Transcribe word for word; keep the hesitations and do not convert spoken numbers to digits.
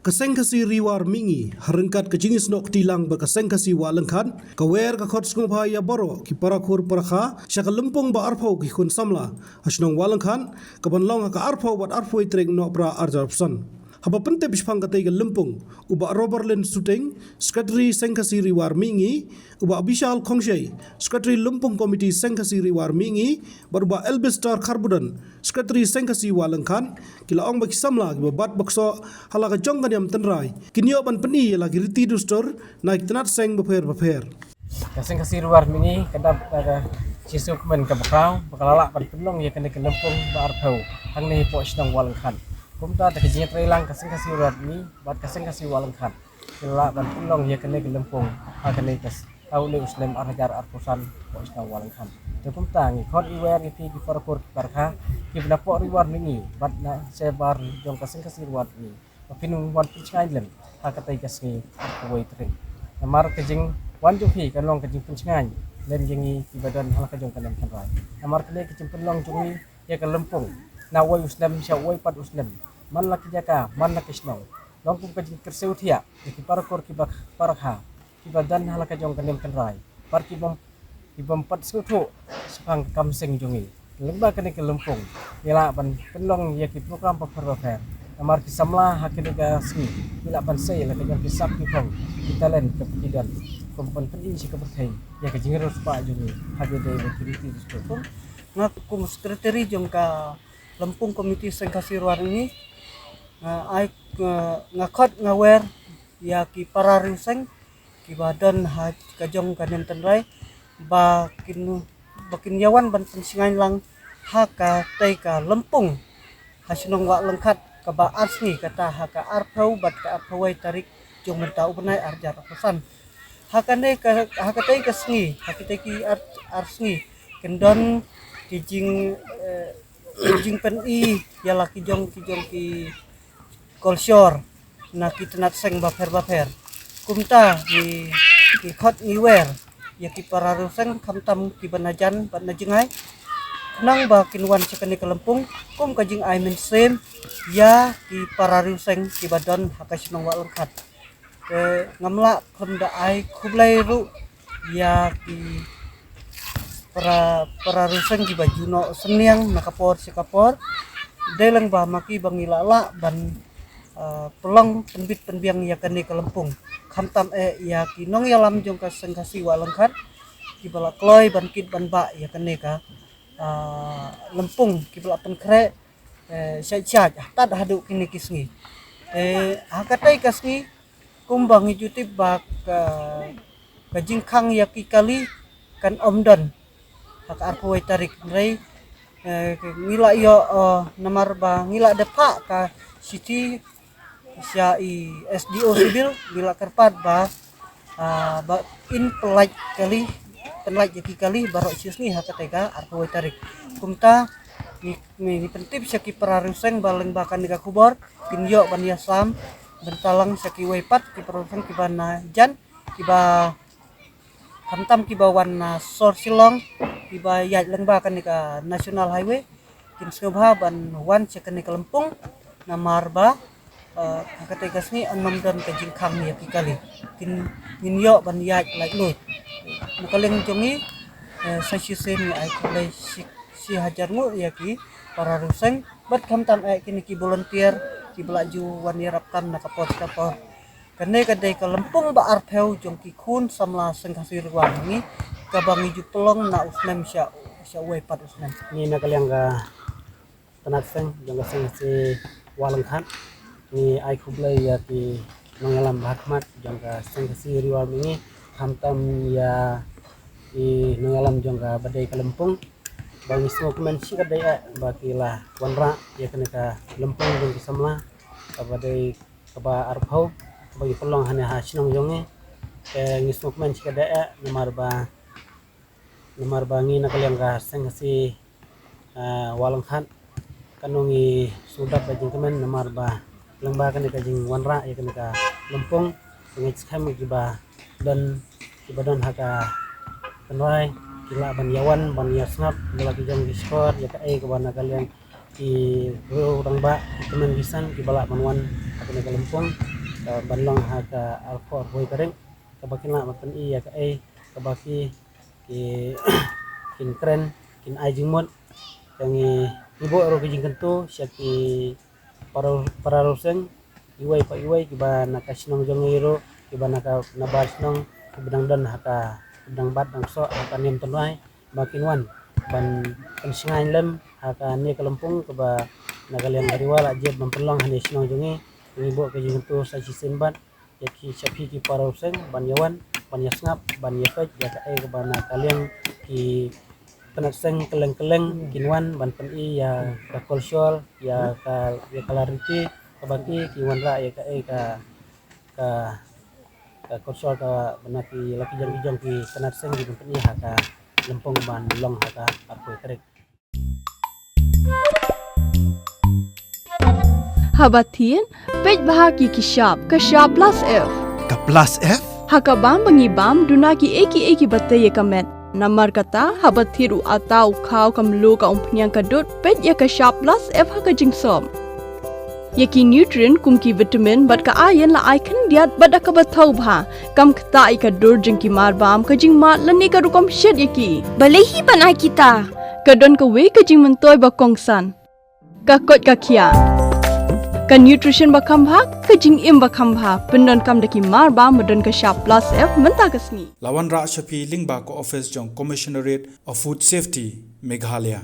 Ka Seng Khasi Riwar Mihngi, ha ryngkat ka jingisnoh kti lang bad ka Seng Khasi Wah Lyngkhat, ka wer ka khot sngewbha ïa baroh ki parakur parakha sha ka lympung ba arphew ki khun samla ha shnong Wah Lyngkhat, ka ban long ha ka arphew bad arphew tarik Nohprah arhajar arphew san. Haba pyntip shaphang katei ka lympung, u Bah Roberlin Suting, Secretary Seng Khasi Riwar Mihngi, u Bah Bishal Khongshei, Secretary Lympung Committee Seng Khasi Riwar Mihngi, bad u Bah Elbistar Kharbudon, Secretary Seng Khasi Wah Lyngkhat, ki la ong ba ki samla kiba bat ba ksoh ha la ka jong ka niam tynrai kin ïoh ban pyni ïa la ki riti dustur na ki tnat seng bapher bapher. Ka Seng Khasi Riwar Mihngi ka dap da ka jingsngewkmen kaba khraw ba ka la lah ban pynlong ïa kane ka lympung ba arphew hangne hapoh shnong Wah Lyngkhat. Kumta da ka jingïatreilang ka Seng Khasi Riwar Mihngi bad ka Seng Khasi Wah Lyngkhat, ki la lah ban pynlong ïa kane ka lympung ha kane ka s-, ha une u snem arhajar arphew san hapoh shnong Wah Lyngkhat. Te kumta ngi khot ngi wer ïa phi ki parakur ki parakha kiba napoh Riwar Mihngi bad na shabar jong ka Seng Khasi Riwar Mihngi ba phin wan pynshngaiñ lem ha katei ka sngi arphew wei tarik. Namar ka jingwan jong phi kan long ka jingpynshngaiñ lem ïa ngi kiba don ha la ka jong ka niam tynrai. Namar kane ka jingpynlong jong ngi ïa ka lympung na uwei u snem sha uwei pat u snem, man la ki jaka, man la ki shnong, long kum ka jingkyrsiew thiah ïa ki parakur kiba parakha kiba don ha la ka jong ka niam tynrai bad ki bym, ki bym pat sngewthuh shaphang ka kam seng jong ngi. Lyngba kane ka lympung ngi lah ban pynlong ïa ki program bapher bapher. Namar ki samla ha kane ka sngi ngi lah ban sei la ka jong ki sap ki phong, ki talent kaba ki don, kum ban pyni sha ka pyrthei ïa ka jingriewspah jong ngi ha kaba ïadei bad ki riti dustur. Nga kum secretary jong ka Lympung Committee Seng Khasi Riwar Mihngi, nga ai, nga, nga khot nga wer ïa ki para riewseng kiba don ha ka jong ka niam tynrai ba kin, ba kin ïawan ban pynshngaiñ lang ha katei ka lympung ha shnong Wah Lyngkhat kaba ar sngi, kata ha ka arphew bad ka arphew wei tarik jong mynta u bnai arhajar arphew san. Ha kane ka, ha katei ka sngi, ha katei ki ar, ar sngi kin don ki jing, eh, jingpyni ïa la ki jong, ki jong ki culture na ki tnat seng bapher bapher. Kumta ngi, ngi khot ngi wer ïa ki para riewseng khamtam kiba na jan bad na jngai, khnang ba kin wan sha kane ka lympung kum ka jingai mynsiem ïa ki para riewseng kiba don ha ka shnong Wah Lyngkhat. Te ngam lah khlem da ai khublei ruh ïa ki para, para riewseng kiba ju noh synñiang na ka por sha ka por. Dei lang ba ma ki ba ngi lah lah ban, ah, pynlong pynbit pynbiang ïa kane ka lympung. Khamtam eh ïa ki nongïalam jong ka Seng Khasi Wah Lyngkhat kiba la kloi ban kit ban bah ïa kane ka, ah, lympung, kiba la pynkhreh, eh, shait shait tad haduh kine ki sngi. Eh, ha katei ka sngi kumba ngi ju tip ba ka, ka jingkhang ïa ki kali kan ym don ha ka arphew wei tarik, hynrei, eh, ngi la ïoh, eh, namar ba ngi la da phah ka shithi sha i S D O Civil, ngi la kyrpad ba, ah, ba in pynlait kali, pynlait ïa ki kali baroh shi sngi ha katei ka arphew wei tarik. Kumta ngi, ngi, ngi pyntip sha ki para riewseng ba lyngba kane ka khubor kin ïoh ban ïasam bynta lang sha kiwei pat ki para riewseng kiba na jan, kiba khamtam kiba wan na sor Shillong, kiba ïaid lyngba kane ka National Highway, kin sngewbha ban wan sha kane ka lympung, namar ba, eh, ha katei ka sngi yn ym don ka jingkhang ïa ki kali. Kin, ngin ïoh ban ïaid laitluid. Na ka liang jong ngi, eh, sa shisien ngi ai khublei shi, shi hajar nguh ïa ki para riewseng bad khamtam eh kine ki volunteer kiba la ju wan ïarap kam na ka por sha ka por. Kane ka dei ka lympung ba arphew jong ki khun samla Seng Khasi Riwar Mihngi, kaba ngi ju pynlong na u snem sha, sha uwei pat u snem. Ngi na ka liang ka tnat seng jong ka Seng Khasi Wah Lyngkhat, ngi ai khublei ïa ki nongïalam ba ha khmat jong ka Seng Khasi Riwar Mihngi, khamtam ïa i nongïalam jong kaba dei ka lympung. Ba ngi sngewkmen shikatdei eh ba ki la wanrah ïa kane ka lympung jong ki samla kaba dei kaba arphew, kaba ngi pynlong hangne ha shnong jong ngi. Te ngi sngewkmen shikatdei eh namar ba, namar ba ngi na ka liang ka Seng Khasi, eh, Wah Lyngkhat, kano ngi sngewdap da jingkmen namar ba lyngba kane ka jingwanrah ïa kane ka lympung, ngi skhem kiba don, kiba don ha ka tynrai ki lah ban ïawan ban ïasngap ïa la ki jong ki shkor ïa kaei kaba na ka liang ki briew rangbah, ki tymmen ki san, kiba lah ban wan ha kane ka lympung, eh, ban long ha ka arphew arphew tarik, kaba kin lah ban pyni ïa kaei kaba ki, ki, kin kren, kin ai jingmut. Te ngi, ngi buh ruh ka jingkyntu sha ki para, para riew seng, iwei pa iwei, kiba na ka shnong jong ngi ruh, kiba na ka, na bar shnong, kiba dang don ha ka, dang bat dang ksoh ha ka Niamtynrai, ba kin wan ban pynshngaiñ lem ha kane ka lympung kaba na ka liang ka Ri Bhoi la jied ban pynlong ha kane ka shnong jong ngi. Ngi buh ka jingkyntu sa shisien bad ïa ki, sha phi ki para riew seng, ban ïa wan, ban ïa sngap, ban ïa peit ïa kaei kaba na ka liang ki tnat seng kylleng kylleng kin wan ban pyni ïa ka culture, ïa ka, ïa ka riti, kaba ki, ki wanrah ïa kaei ka, ka, ka culture kaba na ki la ki jong ki jong ki tnat seng, ki ban pyni ha ka lympung ban long ha ka arphew tarik. Haba thied, peit bha ki, ki shap, ka shap plus F. Ka plus F? Ha ka bam ba ngi bam, duna kiei kiei kiba tei ïa ka met. Namar kata, haba thied u atta, u khaw, ka mluh, ka umphniang, ka dud, peit ïa ka shap plus F ha ka jingsop. Ïa ki nutrient kum ki vitamin bad ka iron la ai khyndiat bad da kaba thaw bha. Kam ktah ïa ka dur jong ki marbam, ka jingmad lane ka rukom shet ïa ki. Balei hi ban ai kita? Ka don kawei ka jingmyntoi ba kongsan. Ka koit ka khiah. Ka nutrition ba kham bha, ka jingim ba kham bha. Pyndonkam da ki marbam ba don ka shap plus F mynta ka sngi. La wanrah sha phi lyngba ka office jong Commissionerate of Food Safety, Meghalaya.